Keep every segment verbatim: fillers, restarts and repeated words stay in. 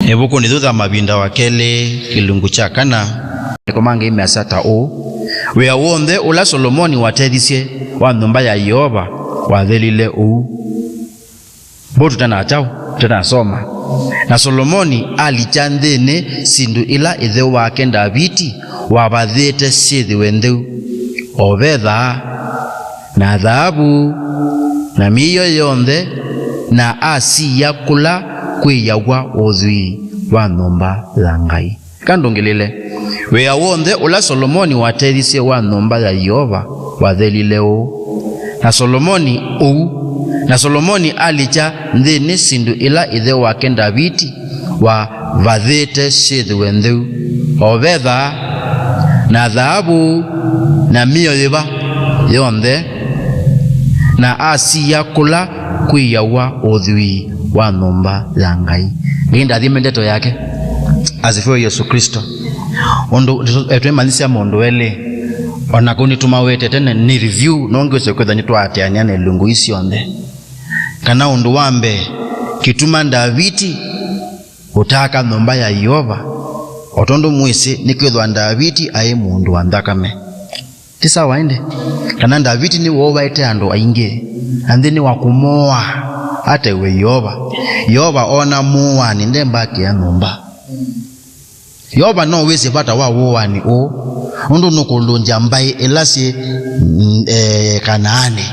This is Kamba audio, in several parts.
Ĩvukunĩ yĩu ya Mavinda wa Kelĩ, kĩlungu kya kana, maandĩko mangĩ measya ta ũũ, wĩa w'onthe ũla Solomoni watethisye wa nyũmba ya Yeova wathelile ũu. Vau tũtanakyaũ, tũtanasoma. Na Solomoni alikya nthĩnĩ syĩndũ ila ĩthe wake Ndaviti wavathĩte syĩthĩwe ntheu, o vetha, na thaavu, na mĩio yonthe, na asiya kũla kwĩaw'a ũthwii wa nyũmba ya Ngai. Eka ndũngĩlĩle. Wĩa w'onthe ũla Solomoni watethisye wa nyũmba ya Yeova wathelile ũu. Na Solomoni ũu, na Solomoni alikya nthĩnĩ syĩndũ ila ĩthe wake Ndaviti wavathĩte syĩthĩwe ntheu, o vetha, na thaavu, na mĩio yĩva yonthe, na asiya kũla kwĩaw'a ũthwii wa nyũmba ya Ngai. Ngai ndathime ndeto yake. Asifiwe Yesu Kristo. Ũndũ, eh, twĩmanyĩsya maũndũ elĩ. O na kau nĩtũmawetete na nĩ review, no ngwĩsĩ kwĩtha nĩtwaatĩanĩa na ilungu ii syonthe. Kana ũndũ wa mbee, kĩtuma Ndaviti ũtaaka nyũmba ya Yeova, o tondũ mwĩsĩ nĩkwĩthwa Ndaviti aĩ mũndũ wa nthakame. Ti sawa ĩndĩ? Kana Ndaviti nĩwoovaĩte andũ aingĩ, na nthĩnĩ wa kũmooa, ataĩwe Yeova. Yeova oona mũũaani ndembakĩa nyũmba. Yeova no wĩsĩ vata wa ũũaani ũũ, nũndũ nũkũlũngya mbaĩ ila syĩ, mm, eh, Kanaanĩ,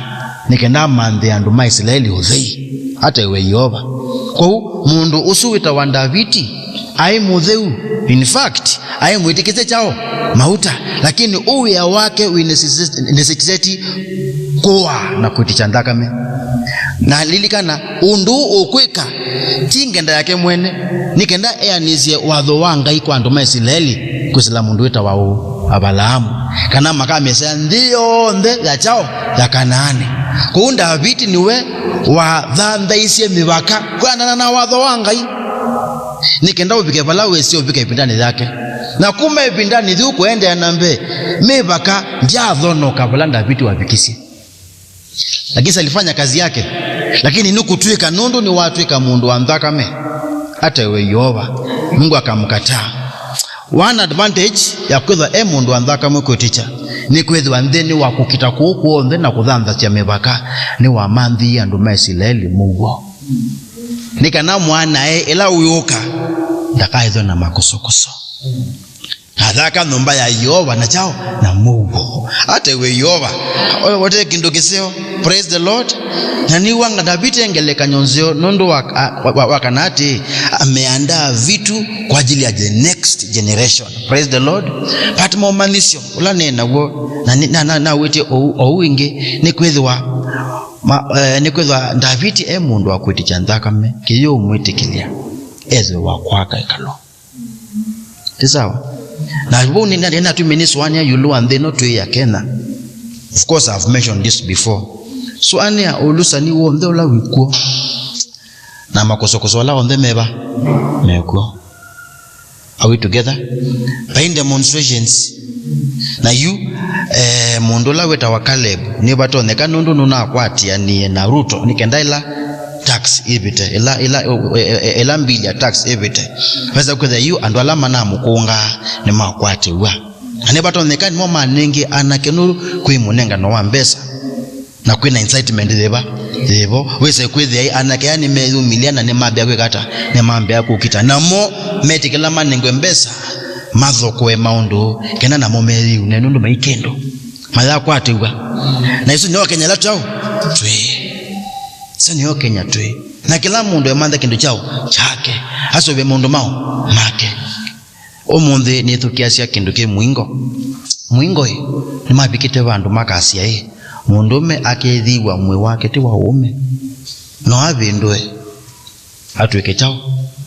nĩ kenda amanthĩe andũ ma Isilaeli ũthei. Ataĩwe Yeova. Kwoou, mũndũ ũsu wĩtawa Ndaviti aĩ mũtheu. In fact, aĩ mwĩtĩkĩsye kyaũ? Mauta. Lakini ũũ wĩa wake wĩ necessity, necessity kũaa na kwĩtĩkya nthakame. Na lilikana, ũndũ ũũ ũkwĩka ti ngenda yake mwene, nĩ kenda eanĩsye watho wa Ngai kwa andũ ma Isilaeli kwĩsĩla mũndũ wĩtawa ũũ, Avalaamu, kana makamĩsea nthĩ yonthe ya kyaũ? Ya Kanaanĩ. Kwoou Ndaviti nĩwe wathanthaisye mĩvaka kwĩanana na watho wa Ngai, nĩ kenda ũvike vala wĩsĩ ũvika ĩvindanĩ yake. Na kuma ĩvindanĩ yĩu kũendeea na mbee, mĩvaka ndyathonoka vala Ndaviti wavikisye. Lakini alifanya kazi yake. Lakini nĩkũtw'ĩka, nũndũ nĩwatw'ĩka mũndũ wa nthakame, ataĩwe Yeova, Mungu akamkataa. One advantage ya kwĩthwa e mũndũ wa nthakame kwĩtĩkya nĩ kwĩthĩwa nthĩnĩ wa kũkita kũu kw'onthe na kũthanthasya mĩvaka, nĩwamanthĩie andũ ma Isilaeli mũuo, nĩ kana mwanae ĩla ũyũka ndakaĩthwe na makũsũkũsũ. Athaka nyũmba ya Yeova na kyaũ? Na mũuo. Ataĩwe Yeova. O-, ote kĩndũ kĩseo. Praise the Lord. Na nĩw'a Ndaviti e ngelekany'o nzeo nũndũ wa, wa, wa, wa kana atĩ, ameandaa vitu kwa ajili ya the next generation. Praise the Lord. But maũmanyĩsyo ũla nĩ naw'o, na nĩ-, na, na, nawĩtye ũu, ũu ĩngĩ, nĩ kwĩthĩwa, ma-, eh, nĩ kwĩthĩwa Ndaviti e mũndũ wa kwĩtĩkya nthakame, kĩyĩũmwĩtĩkĩlya ethĩwe wa kwaka ĩkalo. Ti sawa? Na vau nĩ, nĩ, nĩnatũmie nĩsũanĩa ĩũlũ wa nthĩ ĩno twĩ ya Kenya. Of course, I've mentioned this before. Sũanĩa ũlũsani w'onthe ũla wĩ kw'o. Na makũsũkũsũ ala onthe meva? Mekw'o. Are we together? Vai demonstrations. Na yu, eh, mũndũ ũla wĩtawa Caleb, nĩvatonyeka nũndũ nũnakwatĩanie na Ruto, nĩ kenda ĩla tax ĩvĩte, ĩla, ĩla, e, e, e, ĩla mbili ya tax ĩvĩte. Vesa kwĩthĩa yu andũ ala manamũkũngaa nĩmakwatĩw'a. Na nĩvatonyeka nĩmo manengie anake nũndũ kwĩ mũnengano wa mbesa. Na kwĩna incitement yĩva? Yĩvo. Wĩse kwĩthĩa anake aya nĩmeyumĩlya na nĩmambĩa kwĩka ata? Nĩmambĩa kũkita. Namo metĩkĩla manengwe mbesa, mathokwe maũndũ, kenda namo meyĩune nũndũ mai kĩndũ. Mayakwatĩw'a. Na isu nĩo Akenya ĩla twaũ? Twĩ. Isu nĩo Kenya twĩ. Na kĩla mũndũ emanthe kĩndũ kyaũ? Kyake. Asũvĩe maũndũ maũ? Make. Ũmũnthĩ nĩthũkĩasya kĩndũ kĩ mũingo. Mũingo ĩ, nĩmavikĩte vandũ makasya ĩ, mũndũũme akethĩwa mwĩĩ wake ti wa ũũme, no avĩndũe, atw'ĩke kyaũ?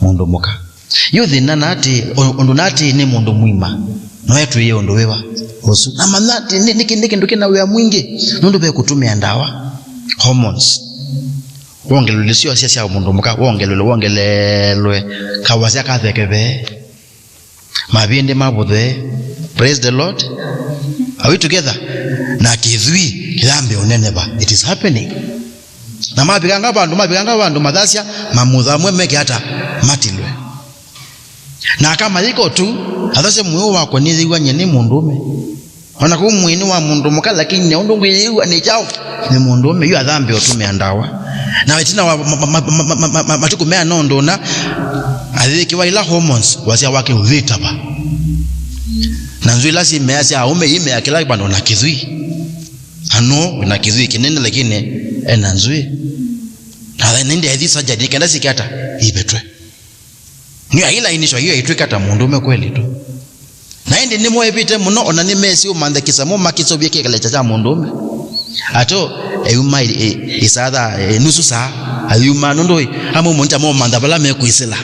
Mũndũ mũka. Yu thĩna na atĩ, ũ-, ũndũ na atĩ nĩ mũndũ mũima, no etw'ĩĩe ũndũ wĩva ũsu? Na manya atĩ nĩ, nĩ, nĩ kĩndũ kĩna wĩa mwingĩ, nũndũ ve kũtũmĩa ndawa, hormones. Wongelelwe syoasya sya mũndũ mũka, wongelelwe, wongelelwe kawasya katheke vee. Mavĩndĩ mavũthe. Praise the Lord. Are we together? Na kĩthwii kĩyambĩa ũneneva. It is happening. Na mavikanga vandũ, mavikanga vandũ mathasya, mamutha amwe meke ata? Matilwe. Na akamayĩka ũtũu, athasya, "Mwĩĩ wakwa nĩyĩw'a nyie nĩ mũndũũme." Ona kũu mwĩĩnĩ wa mũndũ mũka, lakini ne ũndũ ngwĩyĩw'a nĩ kyaũ? Nĩ mũndũũme. Yu athambĩa ũtũmĩa ndawa. Na ĩtina wa ma- ma- ma- ma- ma- ma- matukũ meana ũndũ ũna, ayĩkĩwa ila hormones, wasya wake ũyĩtava. Na nzw'ĩĩ ila syĩmeasya aũme imea kĩla vandũ na kĩthwii. Ano na kĩthwii kĩnene, lakini ena nzw'ĩĩ. Na nĩndĩ aithi surgery, nĩ kenda syĩke ata? Ivetwe. Nĩ ailainishwa yu aitw'ĩka ta mũndũũme kweli tu. Na ĩndĩ nĩmweevĩte mũno, ona nĩmesĩ ũmanthe kĩsamũ makĩseũvye kĩkelekya kya mũndũũme. Ato eyuma ĩ- ĩ- ĩsaa thaa, ĩ, nusu saa, ayuma nũndũ ĩ, amwe mũnja momantha vala mekwĩsĩla.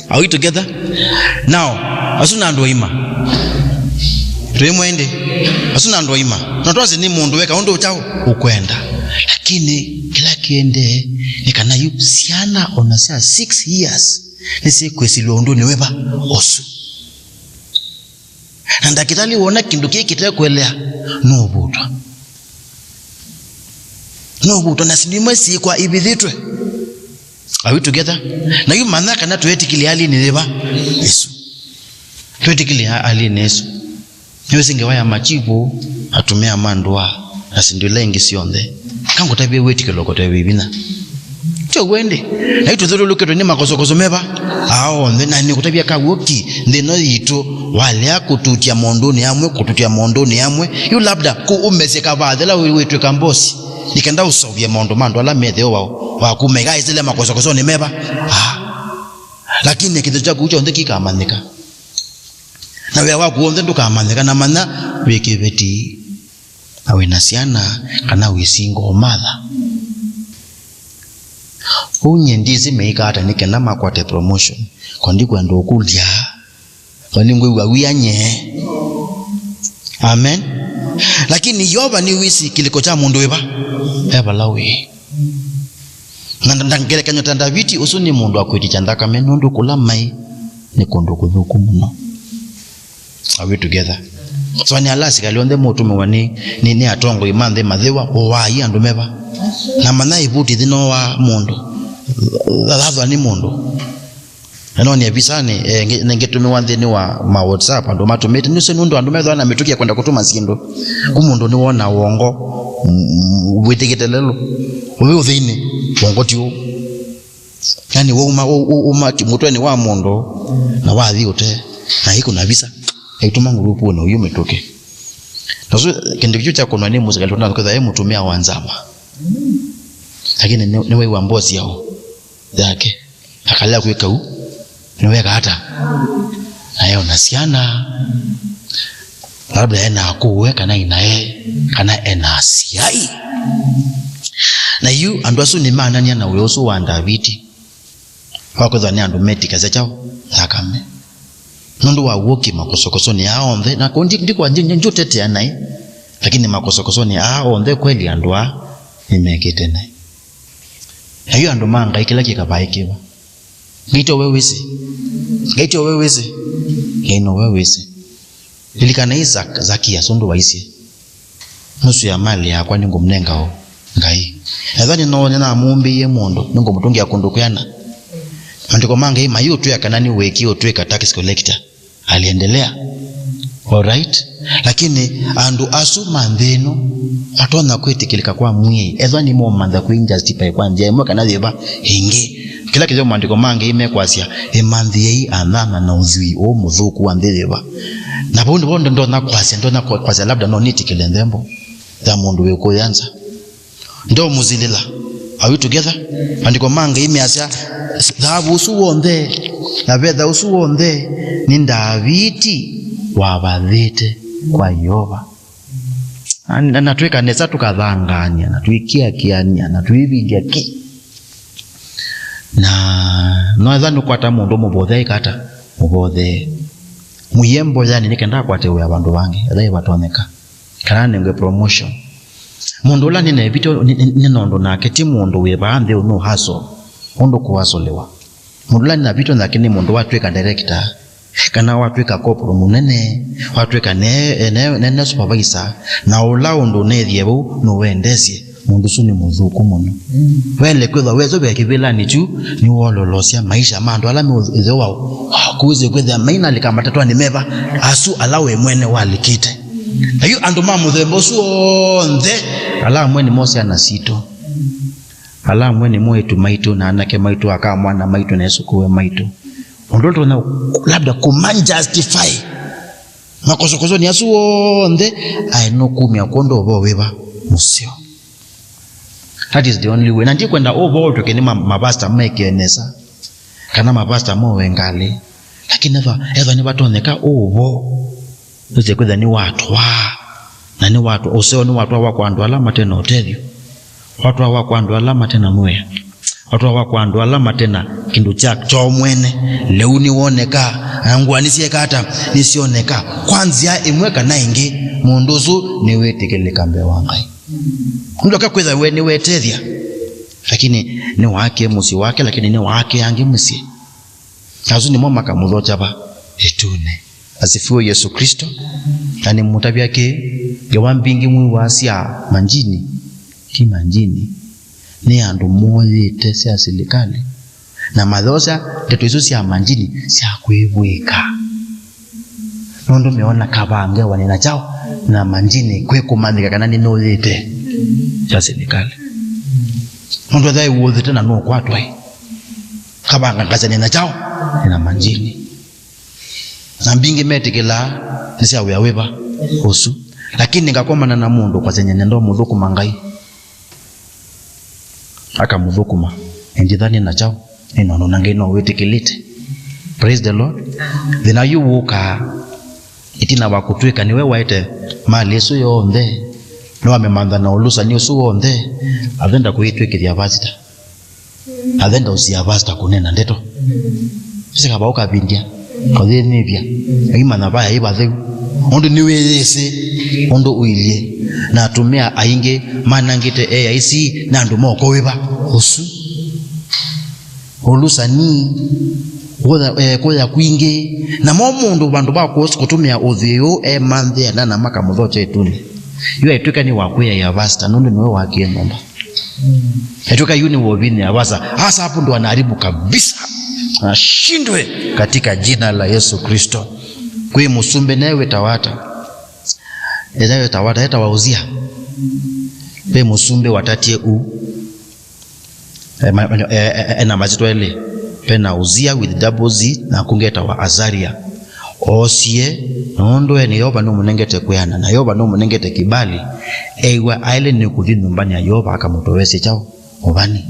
Are we together? Now, asu na andũ aima. Twĩ mwendi? Asu na andũ aima. Na twasĩ nĩ mũndũ weka ũndũ kyaũ ũkwenda. Lakini kĩla kĩendee nĩ kana yu syana ona sya six years nĩsyĩkwĩsĩlw'a ũndũnĩ wĩva ũsu. Na ndakĩtalĩ wona kĩndũ kĩĩ kĩtekũelea, nũũvutwa. Nũũvutwa na syĩndũ imwe syĩkwa ivithĩtwe. Are we together? Na yu manya kana twĩtĩkĩlya alinĩ yĩva ĩsu. Twĩtĩkĩlya alinĩ ĩsu. Nĩwĩsĩ ngewa ya machifu, atumĩa ma ndũa, na syĩndũ ila ingĩ syonthe. Kangũtavye wĩtĩkĩlo kũtavye vinya. Tyo wende. Na itũthyũlũlũkĩtwe nĩ makosokoso meva? Aa onthe, na nĩkũtavya kaw'o ki nthĩ ĩno yitũ, walea kũtutya maũndũnĩ amwe, kũtutya maũndũnĩ amwe. Yu labda kũ ũmesye kavathela wĩ- wĩtw'ĩka mbosi. Nĩkenda ũseũvye maũndũ ma andũ ala methĩwa wa- waku maigaĩsĩle makosokosonĩ meva? Aa. Lakini kĩthyo kyaku kyonthe kĩkamanyĩka. Na wĩa waku w'onthe ndũkamanyĩka, na manya wĩ kĩveti, na wĩ na syana, kana wĩ single mother. Ũu nyie ndyĩsĩ meĩka ata nĩ kenda makwate promotion, ko ndikwenda ũkũlya, ko nĩngwĩw'a wia nyie. Amen. Lakini Yeova nĩwĩsĩ kĩlĩko kya mũndũ wĩva, e vala wĩ. Na nda- nda- ngelekany'o ta Ndaviti, ũsu nĩ mũndũ wa kwĩtĩkya nthakame, nũndũ kũla maĩ nĩ kũndũ kũthũku mũno. Are we together? So nĩ ala asikalĩ onthe mũtũmĩwa nĩ, nĩ, nĩ atongoi ma nthĩ mathĩwa, ũwai andũ meva? Na manya ĩvuti thĩna wa mũndũ thathwa nĩ mũndũ. Na nonĩa visanĩ, eh, nge- na ngĩtũmĩwa nthĩnĩ wa ma WhatsApp, andũ matũmĩte. Nĩsĩ nũndũ andũ methĩwa na mĩtũkĩ ya kwenda kũtũma syĩndũ. Ku mũndũ nĩwona wongo, mm, wĩtĩkĩte lelũ. Ũyũ thĩinĩ, wongo ti ũũ. Yani, wauma, u- u- uma ki- mũtwenĩ wa mũndũ, na wathi ũte, na ĩkũna visa, aitũma ngulupunĩ ũyu mĩtũkĩ. Nasu, kĩndũ kĩu kya kũnwa nĩ mũsikalĩ, tondũ kwĩthwa e mũtumĩa wa nzama. Lakini nĩ- nĩwaiwa mbosi yao yake. Akalea kwĩka u, nĩweka ata? Na e ona syana, labda ena akũwe, kana inae, kana ena asyai. Na yu andũ asu nĩmanania na wĩa ũsu wa Ndaviti, wa kwĩthwa nĩ andũ metĩkasya kyaũ? Nthakame. Nũndũ wa w'o kĩ makosokosonĩ aa onthe, na kũ- ndi- ndikwa- ndi- ndi- ndiũtetea naĩ, lakini makosokosonĩ aa onthe kweli andũ aa nĩmekĩte naĩ. Na yu andũ ma Ngai kĩla kĩkavaĩkĩwa. Ngai tyo we wĩsĩ. Ngai tyo we wĩsĩ. Ngai no we wĩsĩ. Lilikanai Zak- Zakias ũndũ waisye, "Nusu ya malĩ yakwa nĩngũmũnenga ũ Ngai." Ethwa nĩno nĩnamũmbĩie mũndũ, nĩngũmũtũngĩa kũndũ kwĩana. Maandĩko ma Ngai mayĩũtwĩa kana nĩweekie ũtw'ĩka tax collector. Aliendelea. Alright? Lakini andũ asu ma nthĩ ĩno matonya kwĩtĩkĩlĩka kwa mwĩĩ, ethwa nĩmomantha kwĩ justify kwa nzĩa ĩmwe kana yĩva ĩngĩ. Kĩla kĩtheo maandĩko ma Ngai mekwasya, "Ĩmanthĩei anana na ũthwii ũũ mũthũku wa nthĩ yĩva." Na vau nĩvo ndo- ndonya kwasya, ndonya kwa- kwasya labda no nĩtĩkĩle nthembo ya mũndũ wĩkũya nza. Ndomũsilĩla. Are we together? Maandĩko ma Ngai measya, "Thaavu ũsu w'onthe na vetha ũsu w'onthe nĩ Ndaviti wavathĩte kwa Yeova." Na, na, na twĩka nesa tũkathangaany'a, na twĩkĩakĩany'a, na twĩvindya ki. Na no etha nũkwata mũndũ mũvothee, ĩka ata? Mũvothee. Mũie mboyanĩ nĩ kenda akwate wĩa vandũ vangĩ, etha ĩvatonyeka. Kana anengwe promotion. Mũndũ ũla nĩnevĩtwe nĩ, nĩ, nĩ nũndũ nake ti mũndũ wĩ vaa nthĩ ũnũ hustle, ũndũ kũhasũlĩwa. Mũndũ ũla nĩnavĩtwe nake nĩ mũndũ watw'ĩka director, kana watw'ĩka corporal mũnene, watw'ĩka ne, ne, ne, ne supervisor, na ũla ũndũ ũnethie vau nũwendeesye. Mũndũ ũsu nĩ mũthũku mũno. Waĩle kwĩthwa wesũvĩa kĩvĩlanĩ kyu, nĩwoololosya maisha ma andũ ala me ĩthe wao. Kũĩsĩ kwĩthĩa mainalĩka matatwanĩ meva, asu ala we mwene walĩkĩte. Na yu andũ ma mũthemba ũsu onthe, ala amwe nĩmo syana sitũ. Ala amwe nĩmo eĩtu maitũ na anake maitũ, aka mwana maitũ na esũkũũe maitũ. Ũndũ ũla tũtonya labda kũma justify makosokosonĩ asu onthe, aĩ no kumya kwondũ ũvoo wĩva mũseo. That is the only way. Na ndikwenda ũvoo ũtw'ĩke nĩ ma-, mavasta mekĩe nesa, kana mavasta mowe ngalĩ. Lakini ethwa, ethwa nĩvatonyeka ũvoo, wĩsĩ kwĩthĩa nĩwatwaa, na nĩwatwa-, ũseo nĩwatwawa kwa andũ ala mate na ũtethyo, watwawa kwa andũ ala mate na mũĩa, watwawa kwa andũ ala mate na kĩndũ kya kyoo mwene. Lĩu nĩwoneka, na ngũa nĩsyeka ata? Nĩsyoneka. Kwa nzĩa ĩmwe kana ĩngĩ, mũndũ ũsu nĩwĩtĩkĩlĩka mbee wa Ngai. Nũndũ aka kwĩthĩa we nĩwetethya, lakini nĩwaakĩe mũsyĩ wake, lakini nĩwaakĩe angĩ mĩsyĩ. Na asu nĩmo makamũthokya va? Ĩtunĩ. Asifiwe Yesu Kristo. Na nĩmũtavya kĩ, ngewa mbingĩ mwĩw'aa sya manjini, ti manjini, nĩ andũ moyĩte sya silikalĩ, na mathokya ndeto isu sya manjini sya kwĩvw'ĩka. Nũndũ meona kavaa ngewanĩ na kyaũ na manjini kwĩ kũmanyĩka kana nĩnoyĩte sya silikalĩ. Nũndũ ethĩwa ĩwũthĩte na nũkwatwa ĩ, kavanga ngasyanĩ na kyaũ na manjini. Na mbingĩ metĩkĩlaa nĩ sya wĩa wĩva ũsu. Lakini ngakomana na mũndũ kwasya nyie nenda ũmũthũkũma Ngai. Akamũthũkũma. Ĩndĩ tha nĩ na kyaũ? Nĩ nũndũ na Ngai no wĩtĩkĩlĩte. Praise the Lord. Thĩna yu wũkaa ĩtina wa kũtw'ĩka nĩwe waĩte malĩ ĩsu yonthe, nĩwamĩmantha na ũlusani ũsu w'onthe, athenda kũyĩtw'ĩkĩthya vasita. Athenda ũsia vasta kũneena ndeto. Sika vau kavindya, kũyĩnyivya, aimanya vaya ĩ vatheu. Ũndũ nĩwĩyĩsĩ ũndũ ũilyĩ, na atumĩa aingĩ manangĩte A I C na andũ moko wĩva ũsu. Ũlusani, kũya, eh, kũya kwingĩ. Namo mũndũ vandũ va kũs-, kũtũmĩa ũthwii ũũ emanthĩa na, na makamũthokya ĩtunĩ. Yu aitw'ĩka nĩ wa kwĩaĩa vasta, nũndũ nĩwe wakie nyũmba. Aitw'ĩka yu nĩ wovinĩ ya vasta. Hasa hapo ndo anaharibu kabisa. Ashindwe katika jina la Yesu Kristo. Kwĩ mũsumbĩ naye wĩtawa ata? Ethĩwa wĩtawa ata? Etawa Uzia. Ve mũsumbĩ watatie u. E, ma-, ma-, e, e, e, ena masyĩtwa elĩ. Vena Uzia with double Z, na kũngĩ etawa Azaria. Oosie, nũndũ e nĩ Yeova nũmũnengete kwĩana, na Yeova nũmũnengete kĩbali. Eĩw'a aĩle nĩ kũthi nyũmbanĩ ya Yeova akamũtowesye kyaũ? Ũvani.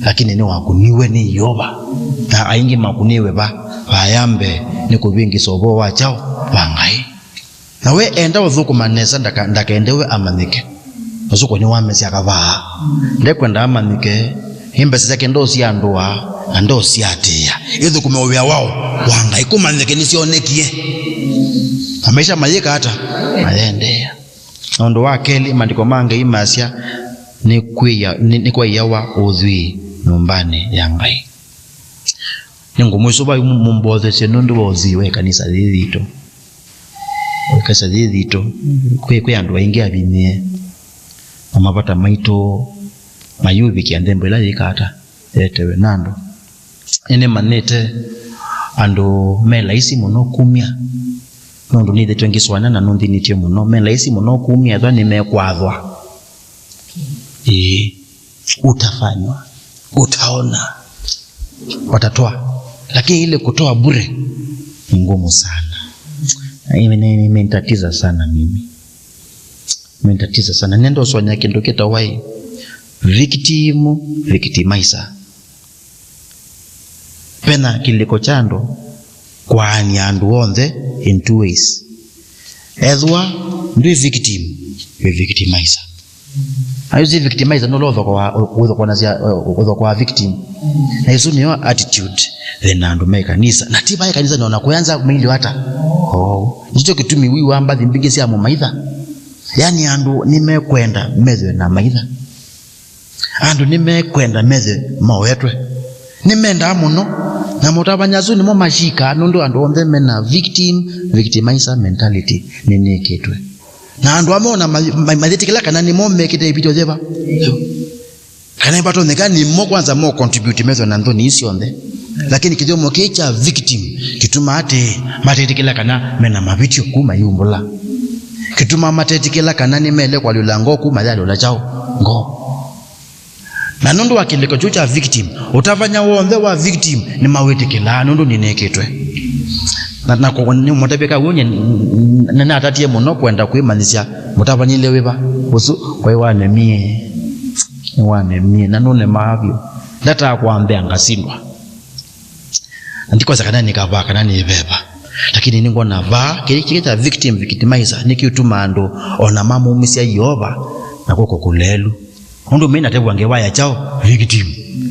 Lakini nĩwakũniwe nĩ Yeova. Na aingĩ makũnĩwe va? Vaya mbee, nĩ kũvĩngĩsa ũvoo wa kyaũ? Wa Ngai. Na we enda ũthũkũma nesa, ndaka-, ndakendewe amanyĩke. Ũsũko nĩwamesya kavaa. Ndekwenda amanyĩke, ĩ mbesa syake ndosya ndũa, na ndosyaatĩĩa. Ĩthũkũme ũvĩa wao wa Ngai, kũmanyĩke nĩsyonekie. Na maisha mayĩka ata? Mayendeea. Na ũndũ wa kelĩ, maandĩko ma Ngai masya, nĩ kwĩya-, nĩ, nĩ kwaiawa ũthwii nyũmbanĩ ya Ngai. Nĩngũmwĩsũva yu mũmbothesye nũndũ wa ũthwii wa ĩkanisa yĩĩ yitũ. Ĩkanisa yĩĩ yitũ, kwĩ, kwĩ andũ aingĩ avinyĩe, na mavata maitũ mayũvikĩa nthembo ĩla yĩka ata? Yetewe na andũ. Nĩnĩmanyĩte andũ me laisi mũno kumya, nũndũ nĩthĩtwe ngĩsũanĩa na nũnthinĩtye mũno, me laisi mũno kumya ethwa nĩmekwathwa. Ĩĩ, utafanywa, utaona, watatoa. Lakini ile kutoa bure ni ngumu sana. Na ime-, ime-, imenitatiza sana mimi. Imenitatiza sana. Nenda ũsũanĩa kĩndũ kĩtawa ĩ, victim, victimizer. Vena kĩlĩko kya andũ kwaany'a andũ onthe in two ways. Ethĩwa ndwĩ victim, wĩ victimizer. Na yu si victimizer, nũla ũthokoa, ũthokoanasya, ũthokoa victim. Na ĩsu nĩyo attitude thĩna andũ me kanisa. Na ti vaĩ kanisa nĩona kũyanza mailyo ata. Oh. Ndicho kĩtumi wĩw'aa mbathi mbingĩ sya mũmaitha. Yaani andũ nĩmekwenda methwe na maitha. Andũ nĩmekwenda methwe maoetwe. Nĩmendaa mũno, na motavany'a asu nĩmo masyikaa, nũndũ andũ onthe mena victim, victimizer mentality nĩnĩkĩtwe. Na andũ amwe ona ma-, ma-, mayĩtĩkĩla kana nĩmo mekĩte ĩvĩtyo yĩva. Kana ĩvatonyeka nĩmo kwanza mo contribute methwe na nthoni ii syonthe. Lakini kĩthyomo kĩĩ kya victim kĩtumaa atĩ matetĩkĩla kana mena mavĩtyo kuma ĩumbũla. Kĩtumaa matetĩkĩla kana nĩmaĩle kũalyũla ngoo kuma yalyũla kyaũ? Ngoo. Na nũndũ wa kĩlĩko kĩu kya victim, ũtavany'a w'onthe wa victim nĩmawĩtĩkĩlaa nũndũ nĩnekĩtwe. Na, na kwoou nĩmũtavye kaw'o nye, n-, n-, nĩnatatie mũno kwenda kwĩmanyĩsya mũtavanyĩle wĩva ũsu. Kwaĩ wanemie, nĩwanemie, na nũnemaa vyũ. Ndataa kwambĩa ngasindwa. Na ndikosa kana nĩ kavaa kana nĩ veva. Lakini nĩngwona vaa, kĩĩ, kĩĩ kya victim, victimizer, nĩkĩũtuma andũ ona mamumĩsya Yeova na kw'oko kũlelu. Ũndũ mena tew'a ngewa ya kyaũ? Victim.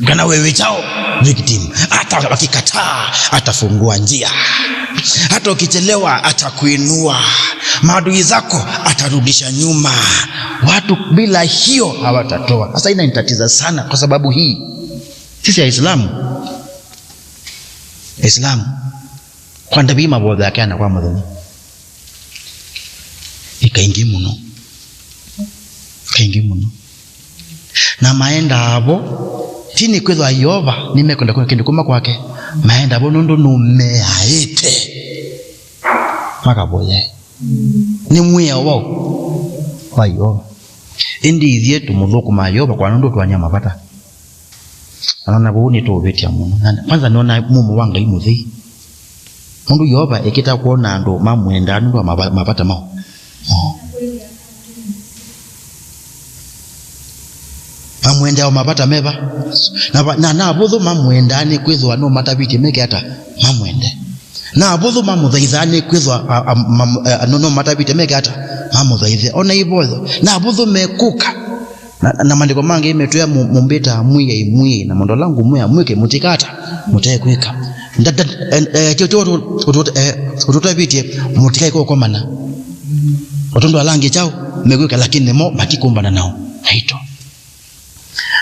Kana wewe kyaũ? Victim. Hata wakikataa, atafungua njia. Hata ukichelewa, atakuinua. Maadui zako atarudisha nyuma. Watu bila hiyo hawatatoa. Sasa inanitatiza sana kwa sababu hii. Sisi ya Islamu. Islamu. Kwa ndavi mavothe akeana kwa mũthenya. Ĩ kaingĩ mũno. Kaingĩ mũno. Na maendaa vo, ti nĩ kwĩthwa Yeova nĩmekwenda kwĩka kĩndũ kuma kwake. Maendaa vo nũndũ nũmeaĩte. Makavoye. Nĩ mwĩao wau wa Yeova. Ĩndĩ ithyĩ tũmũthũkũmaa Yeova kwa nũndũ tũany'a mavata. Anona vau nĩtũũvĩtya mũno. Na kwanza nĩona mumo wa Ngai mũthei. Mũndũ Yeova ekĩta kwona andũ mamwendaa nũndũ wa mava-, mavata mao. Oo. Mamwendaa o mavata meva. Na va-, na, na avũthũ mamwendaa nĩ kwĩthwa nũmatavĩtye meke ata mamwende. Na avũthũ mamũthaithaa nĩ kwĩthwa, a, a, mam-, a, nũ-, nũmatavĩtye meke ata mamũthaithe. Ona ivoyo. Na avũthũ mekũka. Na, na maandĩko mangĩ metwĩa mũ-, mũmbĩtaa Mwĩai, Mwĩai, na mũndũ ala ngũmwĩa mwĩke mũtikata, mũtekwĩka. Nda-, nda-, eh, eh, kyo, kyo, ũtũ-, ũtũ-, eh, ũtũtavĩtye mũtikae kũkomana. Ũtũndũ ala angĩ kyaũ mekwĩka, lakini nĩmo matikũmbana nao. Naito.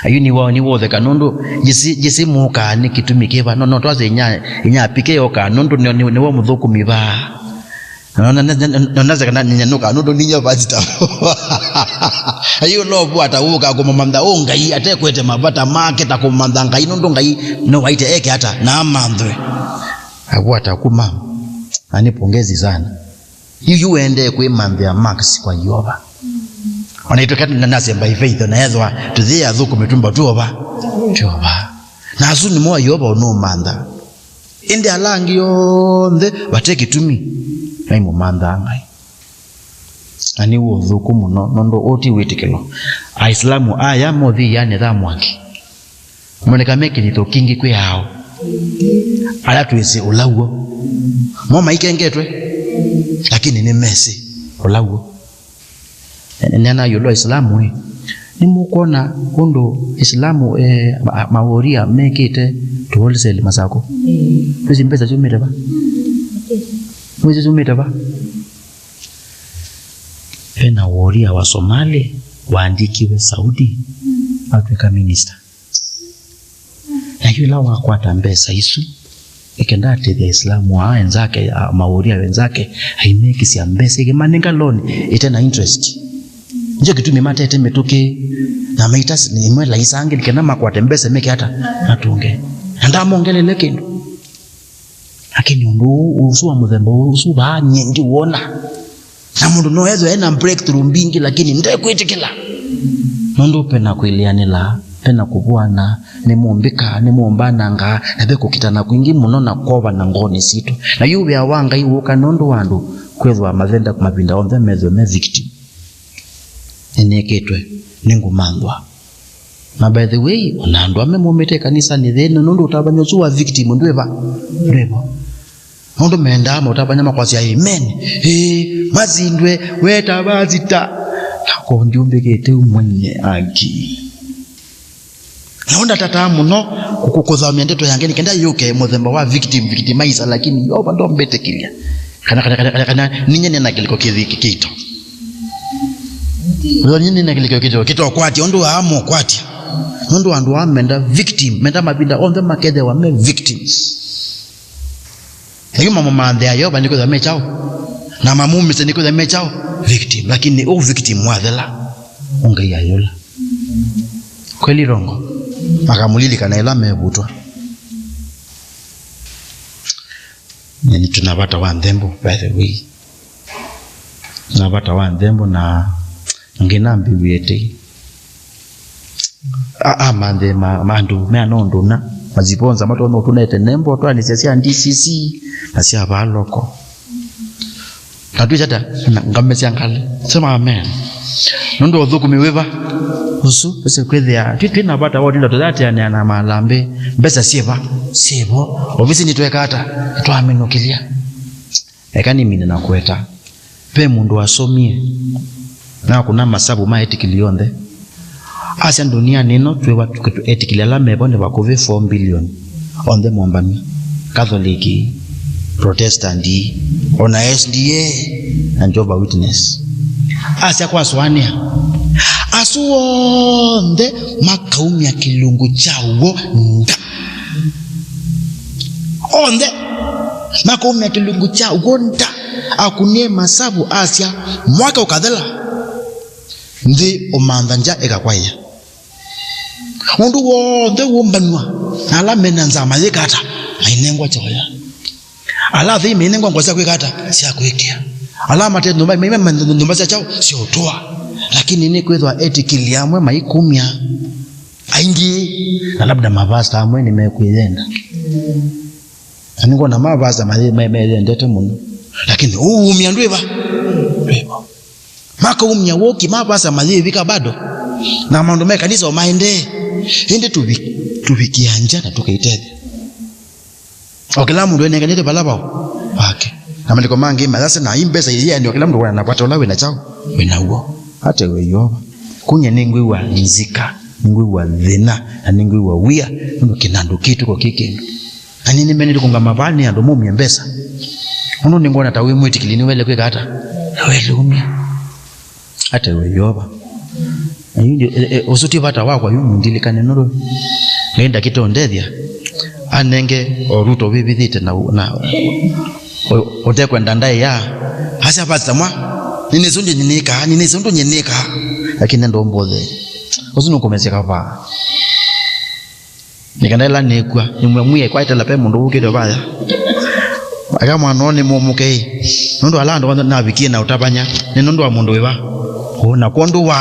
Ayu nĩwo, nĩwotheka nũndũ jĩsĩ, jĩsĩ mũkaa nĩ kĩtumi kĩva. No, no, twasye inya, inya apike yokaa nũndũ nĩ, nĩ, nĩwo mũthũkũmi vaa. Na, na, na, na, na, naseka na nĩnyanũka nũndũ ninya pastor. Ayu lovu atawũka kũmũmantha ũ Ngai, atekwete mavata make ta kũmantha Ngai, nũndũ Ngai nĩwaĩte eke ata na amanthwe. Avu atakuma. Na nĩ pongezi sana. Yu, yu wendee kwĩmanthĩa marks kwa Yeova. Ona itũkenda na nasya by faith, ona ethwa tũyĩ athũkũmi tumba tuova. Tuova. Na asu nĩmo Yeova ũnũmantha. Ĩndĩ ala angĩ onthe vate kĩtumi, naimũmanthaa Ngai. Na nĩ ũthũku mũno, nũndũ ũũ ti wĩtĩkĩlo. Aisilamu aya mothi ianĩ tha mwaki. Moneka me kĩthito kingĩ kwĩ ao. Ala twĩsĩ ũla w'o. Mo maikengetwe, lakini nĩmesĩ ũla w'o. Nena ĩũlũ wa Islamu ĩ, nĩmũkwona ũndũ Islamu, eh, ma-, maworia mekĩte tũwholesale Masakũ? Ĩĩ. Mwĩsĩ mbesa syumĩte va? Mwĩsĩ syumĩte va? Vena woria wa Somali waandĩkiwe Saudi, atw'ĩka minister. Na yu ĩla wakwata mbesa isu, ĩkenda atethya Islamu aa enzake, a, maũria wenzake, aimekĩsya mbesa, ĩkĩmanenga loan ĩte na interest. Nĩkyo kĩtumi matete mĩtũkĩ, na maita s-, ĩmwe laisa angĩ, nĩ kenda makwate mbesa meke ata, matũnge. Na ndamongelele kĩndũ. Lakini ũndũ ũũ, ũsu wa mũthemba ũsu vaa, nyie ndiwona. Na mũndũ no ethwe ena breakthrough mbingĩ, lakini ndekwĩtĩkĩla. Nũndũ pena kwĩlĩanĩla, pena kũvũana, nĩ mũmbĩka, nĩ mũmbananga, na ve kũkitana kwingĩ mũno na kwovana ngoonĩ sitũ. Na yu wĩa wa Ngai wũka nũndũ wa andũ kwĩthwa mathenda mavinda onthe methwe me victim. Nĩnĩkĩtwe, nĩngũmanthwa. Na by the way, ona andũ amwe maumĩte kanisanĩ thĩnĩ, nũndũ ũtavany'a ũsu wa victim ndwĩva, ndwĩvo. Nũndũ mendaa maũtavany'a makwasya, "Amen. Ĩĩ, masindwe, weta vasita." Nako ndiũmbĩkĩte ũmwenye aki. Na ũndatataa mũno kũ-, kũ-, kũthomia ndeto yange nĩ kenda yũke mũthemba wa victim, victimizer, lakini Yeova ndombĩtĩkĩlya. Kana, kana, kana, kana, kana, ninye nĩna kĩlĩko kĩthi-, kĩ-, kĩito. Ũthoni nĩ na kĩlĩkĩo kĩtoo, kĩtokwatya, ũndũ aa mũkwatya. Nũndũ andũ aa menda victim, menda mavinda onthe makethewa me victims. Na yu mamũmanthĩa Yeova nĩ kwĩthwa me kyaũ? Na mamumĩsye nĩ kwĩthwa me kyaũ? victim, lakini ũ victim wathela, ũ Ngai ayũla. Kweli rongo? Makamũlilikana ĩla mevutwa. Na nĩ tũna vata wa nthembo, by the way. Tũna vata wa nthembo na ngĩna mbiw'ĩte. A, a, manthe ma, ma andũ me ana ũndũ na, maziponza matonya ũtũnete nembo twanĩsya sya D C C na sya valoko. Na twĩsata, na ngamesya ngalĩ. Sema amen. Nũndũ ũthũkũmi wĩva? Ũsu, ũsu kwĩthĩa. Twĩ, twĩ na vata wa ũtinda tũyateanĩa na malambĩ. Mbesa syĩva? Syĩvo. Ovisi nĩtweka ata? Nĩtwaminũkĩlya. Eka nĩmine na kũweta. Ve mũndũ wasomie na akũna masavu ma etĩkĩli onthe. Asya ndũnianĩ ĩno twĩwa etĩkĩli ala mevo nĩ vakuvĩ four billion. Onthe mombanw'a. Catholic, Protestant, ona S D A na Jehovah Witness. Asya kwasũanĩa. Asu onthe makaumya kĩlungu kya w'o nda. Onthe makaumya kĩlungu kya w'o nda. Akunie masavu asya, mwaka ũkathela, nthĩ ũmantha ngya ĩkakwaĩa. Ũndũ w'onthe wũmbanw'a, na ala mena nzaa mayĩka ata? Mainengwa kyoya. Ala athei mainengwa ngũa sya kwĩka ata? Sya kwĩkĩa. Ala mate nyũmba, maima nyũmba sya kyaũ? Sya ũtũa. Lakini nĩkwĩthwa etĩkĩli amwe maikumya. Aingĩ, na labda mavasta amwe nĩmekwĩyenda. Na nĩngwona mavasta mathĩ-, me-, meyendete mũno. Lakini ũumya ndwĩva? Ndwĩvo. Makaumya wũki mavasta mayĩvika bado. Na maũndũ me kanisa o maendee. Ĩndĩ tũvi-, tũvikia ngya na tũkaitethya. O kĩla mũndũ enenganĩte vala vao vake. Na maandĩko mangĩ mayasya na i mbesa iyanĩ o kĩla mũndũ wona na vata ũla wĩna kyaũ? Wĩna w'o. Ate we Yeova. Kuny'a nĩngwĩw'a nzika, nĩngwĩw'a thĩna, na nĩngwĩw'a wia, nũndũ kĩnandũ kĩtũ ko kĩ kĩndũ. Na nĩ nĩmenete kũngama vaa nĩ andũ maumye mbesa. Ũndũ nĩngwona ta wĩ mwĩtĩkĩli nĩwele kwĩka ata? Nĩwele umya. Ate we Yeova. Na yu ndi-, e, e, ũsu ti vata wakwa yu mũndilikane nũndũ Ngai ndakĩte ũndethya. Anenge o Ruto wĩvithĩte na, na, ũ-, ũtekwenda ndaĩa. Asya pastor mwa, nĩnĩsĩ ũndũ nyinĩkaa, nĩnĩsĩ ũndũ nyinĩkaa. Lakini ndombothee. Ũsu nũkũmesya kavaa. Nĩ kana ĩla nĩkw'a, nĩmwĩe mwie kwa ĩtala pe mũndũ wũkĩte vaya. Aka mwana ũũ nĩ mũmũke ĩ. Nũndũ ala andũ onthe navikie na ũtavany'a, nĩ nũndũ wa mũndũ wĩva? Ũũ, na kwondũ wa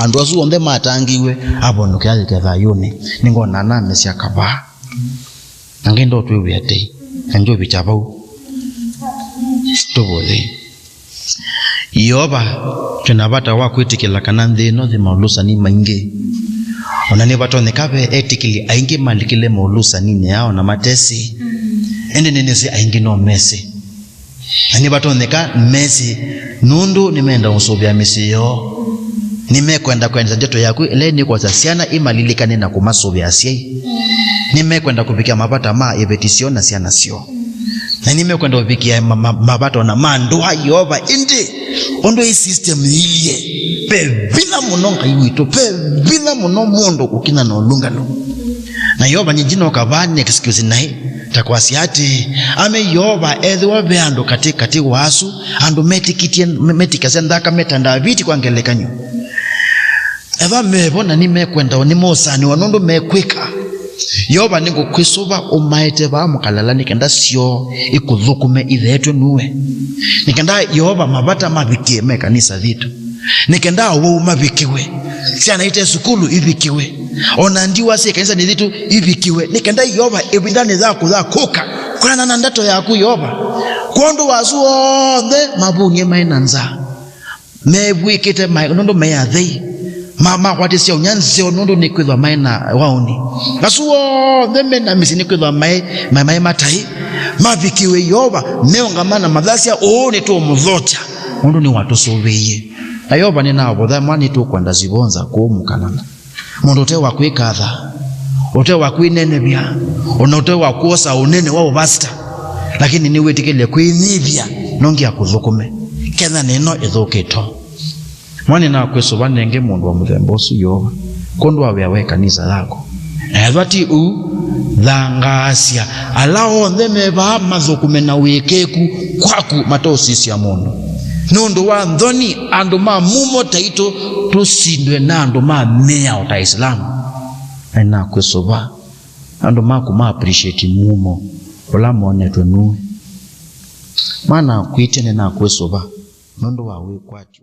andũ asu onthe matangĩiwe, avonũke ayũke thayũnĩ. Nĩngona namesya kavaa. Na ngenda ũtwĩw'ĩa tei. Na ndyũvikya vau. Tũvũthĩ. Yeova, twĩ na vata wa kwĩtĩkĩla kana nthĩ ĩno yĩ maũlũsani maingĩ. O na nĩvatonyeka ve etĩkĩli aingĩ malikile maũlũsaninĩ ao na matesĩ. Ĩndĩ nĩnĩsĩ aingĩ no mesĩ. Na nĩvatonyeka mesĩ nũndũ nĩmenda ũsũvĩa mĩsyĩ yoo. Nĩmekwenda kwendesya ndeto yaku ĩla nĩkwasya syana imalilikane na kũmasũvĩa asyai. Nĩmekwenda kũvikĩa mavata ma iveti syoo na syana syoo. Na nĩmekwenda ũvikĩa ma-, ma-, mavata ona ma ndũa Yeova. Ĩndĩ ũndũ ĩ system yĩilyĩ, ve vinya mũno Ngai witũ, ve vinya mũno mũndũ kũkinya na ũlũngalu. Na Yeova nyinji no kavaa nĩ excuse naĩ, ta kwasya atĩ, ame Yeova ethĩwa ve andũ katĩ katĩ wa asu, andũ metĩkĩtie, me-, metĩkasya nthakame ta Ndaviti kwa ngelekany'o. Ethĩwa mevo na nĩmekwenda nĩmosanĩwa nũndũ mekwĩka. Yeova nĩngũkwĩsũva ũmaete vaa mũkalala nĩ kenda syoo ikũthũkũme itheetwe nue. Nĩ kenda Yeova mavata mavikĩe me kanisa thitũ. Nĩ kenda awau mavikĩwe. Syana ite sukulu ivikĩwe. O na ndiwa syĩ kanisa nĩ thitũ ivikĩwe. Nĩ kenda Yeova ĩvindanĩ yaku ya kũka. Kũlana na ndeto yaku Yeova. Kwondũ wa asu onthe mavunie maĩ na nzaa. Mevw'ĩkĩte ma-, nũndũ maĩ athei. Ma-, makwatĩsya ũnya nzeo nũndũ nĩkwĩthwa maĩ na waũni. Asu onthe me na mĩsyĩ nĩkwĩthwa maĩ, ma-, maĩ mataĩ. Mavikĩwe Yeova, meũngama na mathasya, ũũ nĩtũũmũthokya, nũndũ nĩwatũsũvĩie. Na Yeova nĩnavotha mwa nĩtũkwenda sivonza kũũ mũkalala. Mũndũ ũte wa kwĩkatha, ũte wa kwĩnenevya, ona ũte wa kwosa ũnene wa ũvasita, lakini nĩwĩtĩkĩlye kwĩnyivya nongi akũthũkũme. Kenya nĩ ĩno ĩthũkĩtwe. Mwa nĩnakwĩsũva nenge mũndũ wa mũthemba ũsu Yeova, kwondũ wa wĩa wa ĩkanisa yaku. Na ethwa ti ũu, thangaasya ala onthe me vaa mathũkũme na ũĩkĩĩku kwaku mateũsisya mũndũ. Nũndũ wa nthoni, andũ ma mumo taitũ tũsindwe na andũ ma mĩao ta Islam. Na nĩnakwĩsũva andũ maku ma appreciate mumo ũla monetwe nue. Manakwĩtya nĩnakwĩsũva nũndũ wa wĩkwatyo.